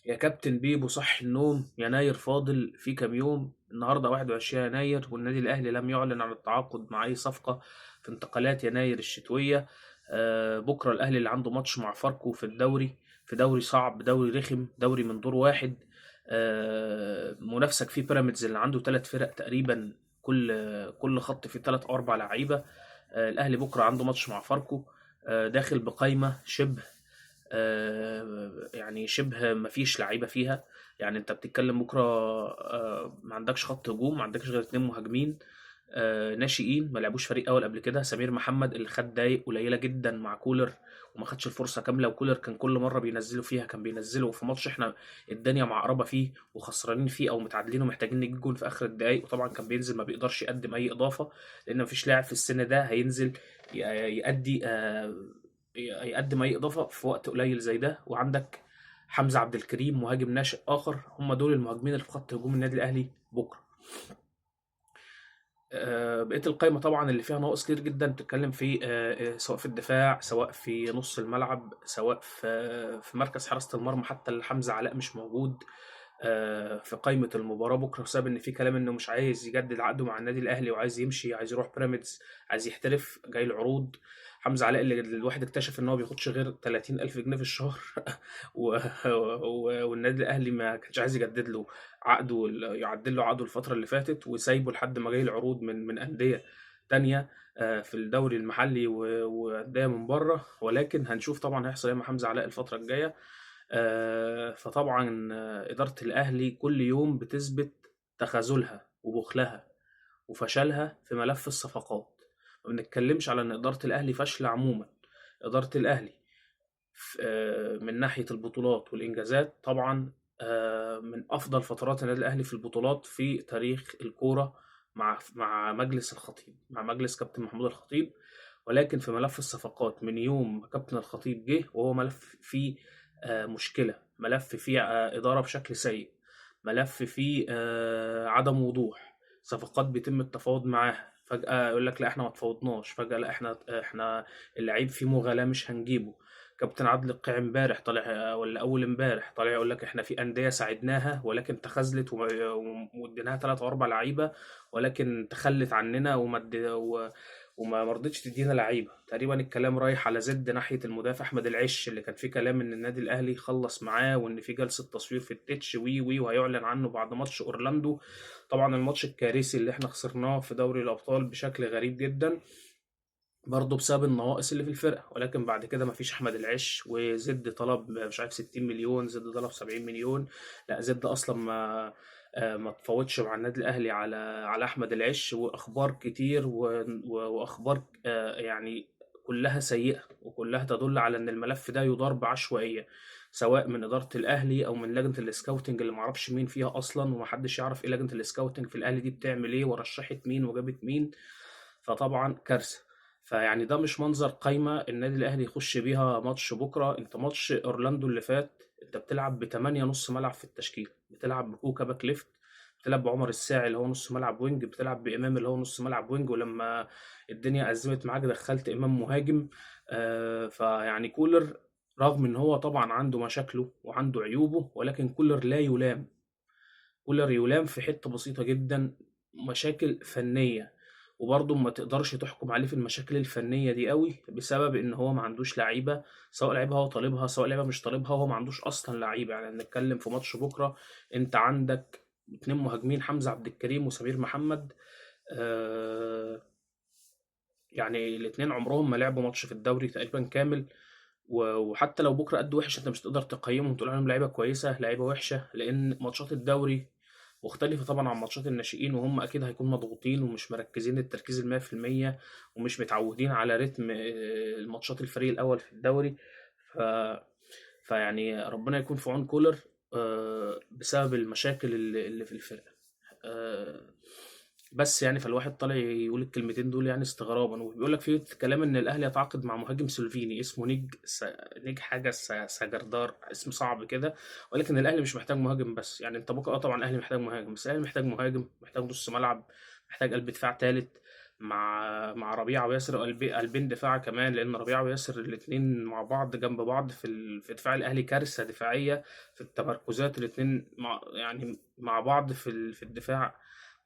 يا كابتن بيبو، صح النوم. يناير فاضل في كام يوم؟ النهارده 21 يناير، والنادي الاهلي لم يعلن عن التعاقد مع اي صفقة في انتقالات يناير الشتوية. بكره الاهلي اللي عنده ماتش مع فاركو في الدوري، في دوري صعب، دوري رخم، دوري من دور واحد. منافسك فيه بيراميدز اللي عنده ثلاث فرق تقريبا، كل خط فيه ثلاث اربع لعيبة. الاهلي بكره عنده ماتش مع فاركو، داخل بقايمه شبه، يعني شبه ما فيش لعيبة فيها. يعني انت بتتكلم بكره، ما عندكش خط هجوم، ما عندكش غير اتنين مهاجمين ناشئين ما لعبوش فريق اول قبل كده. سمير محمد اللي خد دقايق قليله جدا مع كولر وما خدش الفرصة كامله، وكولر كان كل مرة بينزله فيها كان بينزله في ماتش احنا الدنيا معقربه فيه وخسرانين فيه او متعادلين ومحتاجين نجيب جون في اخر الدقايق، وطبعا كان بينزل ما بيقدرش يقدم اي اضافه، لان مفيش لاعب في السن ده هينزل يأدي يقدم اي اضافه في وقت قليل زي ده. وعندك حمزة عبد الكريم مهاجم ناشئ اخر. هم دول المهاجمين اللي في خط هجوم النادي الاهلي بكره. بقية القائمة طبعا اللي فيها نواقص كتير جدا، بتتكلم في سواء في الدفاع، سواء في نص الملعب، سواء في مركز حراسة المرمى. حتى اللي حمزة علاء مش موجود في قائمة المباراة بكره، بسبب ان في كلام انه مش عايز يجدد عقده مع النادي الاهلي وعايز يمشي، عايز يروح بيراميدز، عايز يحترف، جاي له عروض. حمزة علاء اللي الواحد اكتشف ان هو بياخدش غير 30,000 جنيه في الشهر و... والنادي الاهلي ما كانش عايز يجدد له عقده، يعدل له عقده الفترة اللي فاتت، وسايبه لحد ما جاي العروض من اندية تانية في الدوري المحلي وانديه من بره. ولكن هنشوف طبعا هيحصل ايه مع حمزة علاء الفترة الجاية. فطبعا ادارة الاهلي كل يوم بتثبت تخاذلها وبخلها وفشلها في ملف الصفقات. ما بنتكلمش على ان ادارة الاهلي فاشلة عموما، ادارة الاهلي من ناحية البطولات والانجازات طبعا من افضل فترات النادي الاهلي في البطولات في تاريخ الكورة مع مجلس الخطيب، مع مجلس كابتن محمود الخطيب. ولكن في ملف الصفقات من يوم ما كابتن الخطيب جه وهو ملف فيه مشكلة، ملف فيه ادارة بشكل سيء، ملف فيه عدم وضوح، صفقات بيتم التفاوض معاها، فجأة يقول لك لا احنا ما تفاوضناش، فجأة لا احنا اللعيب فيه مغالاة مش هنجيبه. كابتن عادل القيعي امبارح طالع، ولا اول امبارح طالع يقول لك احنا في اندية ساعدناها ولكن تخاذلت واديناها ثلاث او اربع لعيبة، ولكن تخلت عننا وما مرضتش تدينا لعيبة. تقريبا الكلام رايح على زد ناحية المدافع احمد العش، اللي كان في كلام ان النادي الاهلي خلص معاه وان في جلسه تصوير في التتش وي وي وهيعلن عنه بعد ماتش اورلاندو. طبعا الماتش الكارثي اللي احنا خسرناه في دوري الابطال بشكل غريب جدا، برضه بسبب النواقص اللي في الفرقة. ولكن بعد كده مفيش احمد العش، وزد طلب مش عارف 60 مليون، زد طلب 70 مليون. لا زد اصلا ما تفاوضش مع النادي الاهلي على احمد العش. واخبار كتير واخبار يعني كلها سيئه، وكلها تدل على ان الملف ده يدار بعشوائيه، سواء من ادارة الاهلي او من لجنة ال scouting اللي معرفش مين فيها اصلا، ومحدش يعرف ايه لجنة ال scouting في الاهلي دي بتعمل ايه، ورشحت مين وجابت مين. فطبعا كارثة. فيعني ده مش منظر قايمة النادي الاهلي يخش بيها ماتش بكره. انت ماتش اورلاندو اللي فات انت بتلعب بتمانية نص ملعب في التشكيل، بتلعب بكوكا back left، بتلعب بعمر الساعي اللي هو نص ملعب wing، بتلعب بامام اللي هو نص ملعب wing، ولما الدنيا ازمت معاك دخلت امام مهاجم. فيعني كولر رغم ان هو طبعا عنده مشاكله وعنده عيوبه، ولكن كولر لا يلام. كولر يلام في حتة بسيطة جدا، مشاكل فنية، وبرضه ما تقدرش تحكم عليه في المشاكل الفنية دي قوي، بسبب ان هو ما عندوش لعيبة، سواء لعيبة هو طالبها سواء لعيبة مش طالبها، هو ما عندوش اصلا لعيبة. بنتكلم في ماتش بكرة انت عندك اتنين مهاجمين، حمزة عبد الكريم وسمير محمد، الاتنين عمرهم ما لعبوا ماتش في الدوري تقريبا كامل، وحتى لو بكرة قد وحش انت مش تقدر تقيمهم تقول عليهم لعيبة كويسة لعيبة وحشة، لان ماتشات الدوري مختلفة طبعا عن ماتشات الناشئين، وهم أكيد هيكونوا مضغوطين ومش مركزين التركيز المية في المية، ومش متعودين على رتم الماتشات الفريق الأول في الدوري. فيعني ربنا يكون في عون كولر بسبب المشاكل اللي في الفرقة. بس فالواحد طالع يقول الكلمتين دول استغرابا. وبيقول لك في كلام ان الاهلي يتعاقد مع مهاجم سلوفيني اسمه نيج حاجة ساجردار، اسم صعب كده. ولكن الاهلي مش محتاج مهاجم بس، انت بكره طبعا الاهلي محتاج مهاجم، بس الاهلي محتاج مهاجم، محتاج نص ملعب، محتاج قلب دفاع ثالث، مع ربيعة وياسر، قلبين دفاع كمان، لان ربيعة وياسر الاثنين مع بعض جنب بعض في دفاع الاهلي كارثة دفاعية في التمركزات، الاثنين مع يعني مع بعض في الدفاع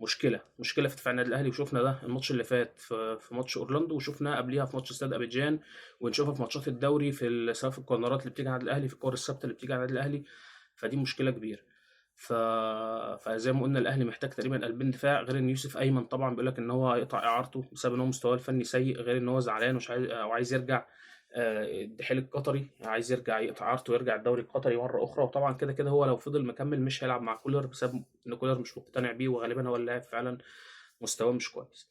مشكلة في دفاع النادي الاهلي. وشفنا ده الماتش اللي فات في ماتش اورلاندو، وشفناه قبليها في ماتش استاد ابيجان، ونشوفها في ماتشات الدوري سواء في الكورنرات اللي بتيجي على الاهلي، في الكور الثابتة اللي بتيجي على النادي الاهلي، فدي مشكلة كبيرة. فزي ما قلنا الاهلي محتاج تقريبا قلبين دفاع، غير ان يوسف ايمن طبعا بيقول لك ان هو هيقطع اعارته بسبب ان هو مستواه الفني سيء، غير ان هو زعلان ومش عايز او عايز يرجع الدحيل القطري، عايز يرجع يقطع اعارته ويرجع الدوري القطري مرة اخرى. وطبعا كده كده هو لو فضل مكمل مش هيلعب مع كولر بسبب ان كولر مش مقتنع بيه، وغالبا هو اللاعب فعلا مستواه مش كويس.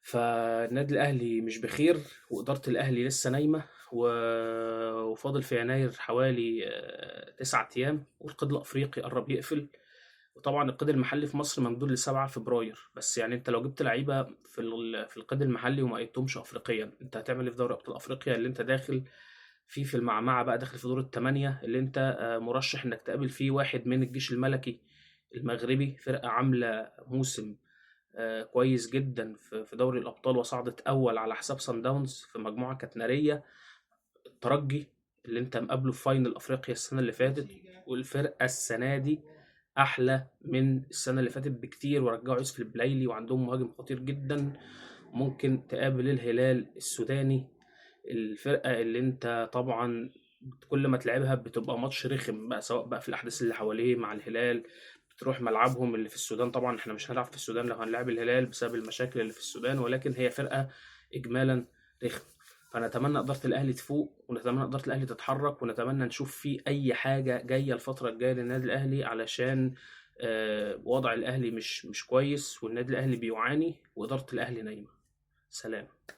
فالنادي الاهلي مش بخير، واداره الاهلي لسه نايمة، وفاضل في يناير حوالي 9 ايام، والقيد الافريقي قرب يقفل. وطبعا القيد المحلي في مصر ممدود ل7 فبراير، بس يعني انت لو جبت لعيبة في القيد المحلي وما قيدتهمش افريقيا، انت هتعمل ايه في دوري ابطال افريقيا اللي انت داخل فيه في المعمعة بقى، داخل في دور ال8 اللي انت مرشح انك تقابل فيه واحد من الجيش الملكي المغربي، فرقه عامله موسم كويس جدا في دوري الابطال وصعدت اول على حساب سان داونز في مجموعة كانت نارية، الترجي اللي انت مقابله في final افريقيا السنة اللي فاتت، والفرقة السنة دي احلى من السنة اللي فاتت بكتير، ورجعوا يوسف البلايلي وعندهم مهاجم خطير جدا. ممكن تقابل الهلال السوداني، الفرقة اللي انت طبعا كل ما تلعبها بتبقى ماتش رخم بقى، سواء بقى في الاحداث اللي حواليه مع الهلال، بتروح ملعبهم اللي في السودان، طبعا احنا مش هنلعب في السودان لو هنلعب الهلال بسبب المشاكل اللي في السودان، ولكن هي فرقه اجمالا رخم. فنتمنى ادارة الاهلي تفوق، ونتمنى ادارة الاهلي تتحرك، ونتمنى نشوف في اي حاجة جاية الفترة الجاية للنادي الاهلي، علشان وضع الاهلي مش كويس، والنادي الاهلي بيعاني، واداره الاهلي نايمة. سلام.